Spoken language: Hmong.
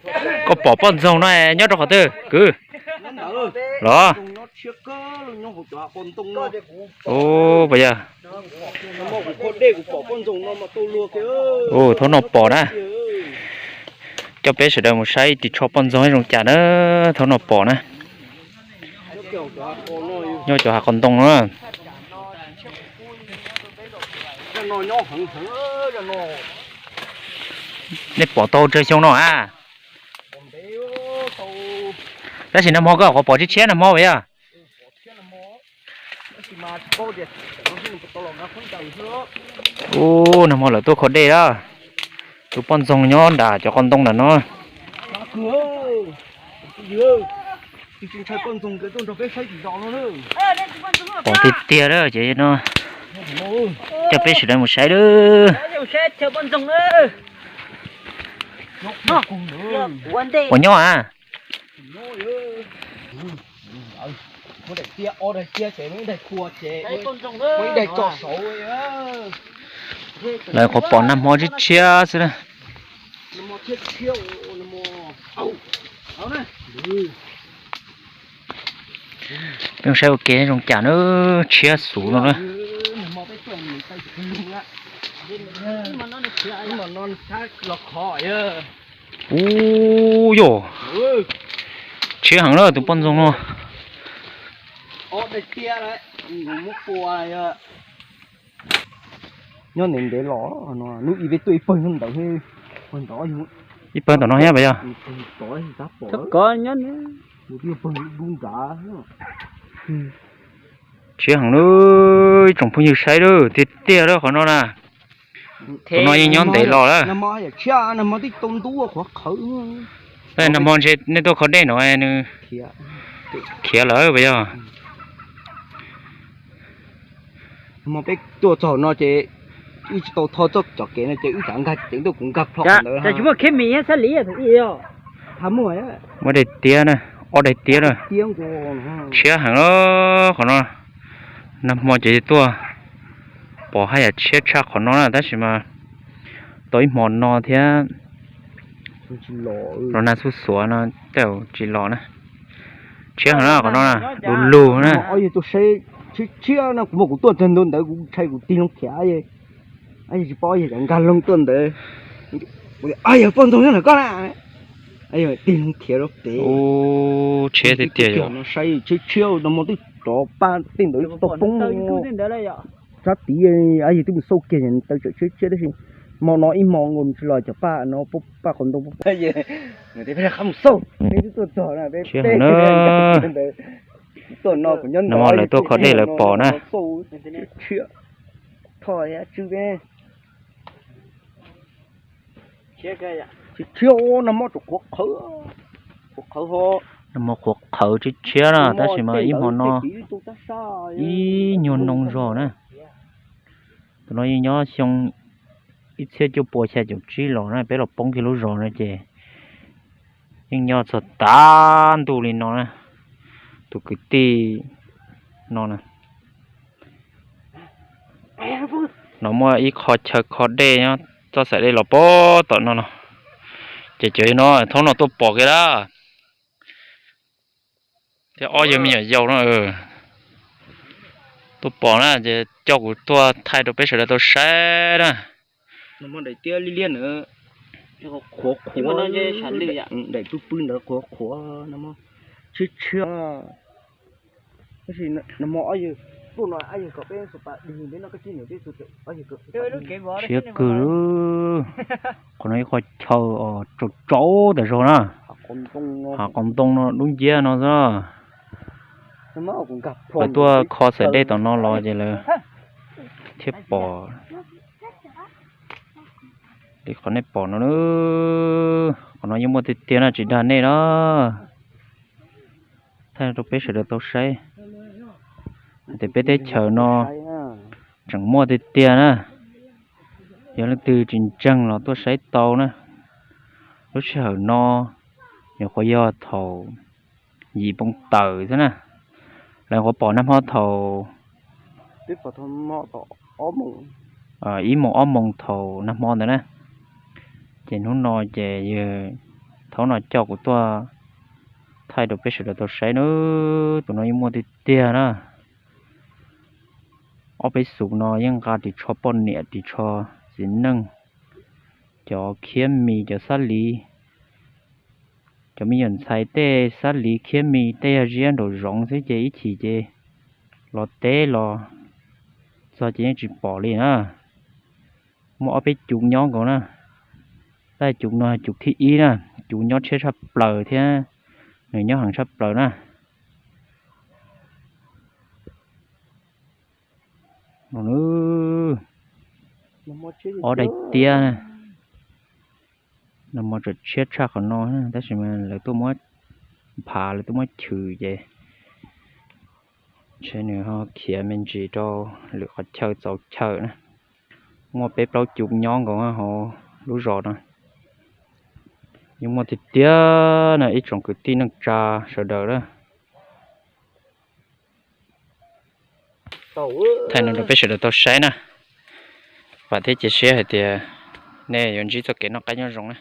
Koj pom poj ntxoog no nyob rau qhov twg kwv? Los, puas yog? Thaum no pom na. Coj peb sawv daws mus saib ris tsho poj ntxoog zoo cas na. Thaum no pom na. Nyob cov hav qhov ntoo no. Nej pom tau tsawg xyoo no a? Tab sis nag hmo koj qhov pom tshiab tshiab nag hmo yog. Ub, nag hmo lawv tuaj kho dej a. Tus poj ntxoog nyob nram cov qhov ntoo nram no. Pom tiag tiag a ces no. Coj peb sawv daws mus saib lawm. Puas nyob a? Lawv qhov pom nag hmo tshiab tshiab xwb na. Peb saib ua ke zoo cas na, tshiab xuv no na. Ub yog, tshiab heev na tus poj ntxoog no. Nyob ntev ntev los no, hnub ib peb tuaj ib pawg ntawd, ib pawg tom no thiab puas yog? Tshiab heev lawm, ib tsoom phooj ywg saib lawm, tiag tiag lawm qhov no na. Qhov no yeej nyob ntev los lawm. Nag hmo ntshe nej tuaj kho dej no nws khiav lawm puas yog? Peb tuaj txog no ces wb tsis tau tho txoj cov kev no ces wb xav nkag ceev tuaj kuv nkag plho ntawd. Muaj daim tiab na, ob daim tiab na. Tshiab heev os qhov no. Nag hmo ces tuaj pom haj yam tshiab tshaj qhov no na, tab sis mas tau ib hmo no thiab. Los nag xuj xuav no tej zaum tsis los na. Tshiab heev na qhov no, lug lug na. Tshiab na, kuv muab kuv tuaj txog ntua ntawd kuv ntshai kuv tig loo khiav. Yog tsis paub yog cov nkag loo tuaj ntawd. Yog poj ntxoog nyob ntawm koj na. Tig loo khiav rau pem. Tshiab tiag tiag yog. Tshiab tshiab no mas twb rov paj tej ntawd tsis tau poob. Sab tid yog twb mus xauj kiag taw tseem tshiab tshiab tab sis hmo no ib hmo nkaus tsis los cov paj no paj qhov ntoo. Mus xauj, peb twb tuaj txog na, peb tuaj no kuv nyob ntawd, lawv tuaj kho dej lawv pom na. Tshiab, tshiab, tshiab, nag hmo tseem qhuav qhawv, nag hmo qhuav qhawv tshiab tshiab na, tab sis mas ib hmo no ib nyuag noo zog na. Tus no yeej nyob xyoo ib txhiab cuaj pua xya caum tsib los na, peb los poob kiag lub zos no ces yeej nyob txog tav ntuj li no na. Tus kwv tij no na, no muaj ib qho chaw kho dej nyob, txoj xaim dej los pem tom no no. Ces cov no thaum no tuaj pom kiag lawm. Thiab ob yawg me nyuam yaus no tuaj pom na, ces coj kuv tuaj thaij rau peb sawv daws tau saib na. Qhuav qhuav, daim pw pw ntawd qhuav qhuav, tshiab tshiab. Tab sis nag hmo ob yawg tuaj no, ob yawg kom peb, tshiab kawg. Qhov no ib qho chaw tsaus tsaus tas zog na. Hav qhov ntoo no dub nciab no xwb. Lawv tuaj kho xaim dej tom no los ces lawv thiaj pom li qhov nej pom no. Qhov no yeej muaj tiag tiag na, tsis dag nej na. Thaij rau peb sawv daws tau saib hais tias peb teb chaws no tseem muaj tiag tiag na. Yog leej twg tsis ntseeg los tuaj saib tau na. Lub sij hawm no nyuam qhuav yog thaum yim poo tawm xwb na. Lawv nyuam qhuav pom nag hmo thaum ib moos ob moos thaum nag hmo ntawd na. Ces hnub no ces yog Thaum no coj kuv tuaj thaij rau peb sawv daws tau saib na. Tus no yeej muaj tiag tiag na. Ob peb xus no yeej nqa ris tsho poj niam ris tsho txiv neej, cov khiab mis cov xab liv, cov me nyuam ntxhais tej xab liv khiab mis tej yog ziab nraum zoov xwb ces ib chim ces los teb los txog ces yeej tsis pom li na. Muaj ob peb cum nyob nkaus na. Tab cum no cuv thib ib na, cuv nyob tshiab tshaj plaws thiab nws nyob heev tshaj plaws na. Ob daim tiab na, nag hmo tseem tshiab tshaj qhov no tab sis mas lawv tuaj muab phav lawv tuaj muab chwm ces ntshe nws ho khiav me ntsis rau lwm qhov chaw txaus chaw na. Muaj peb plaub cum nyob nkaus hauv lub zos no. Yeej muaj tiag tiag na ib tsoom kwv tij neej tsa sawv daws na. Thaij no rau peb sawv daws tau saib na. Vam thiab cia siab hais tias nej yuav ntsib txoj kev noj qab nyob zoo na.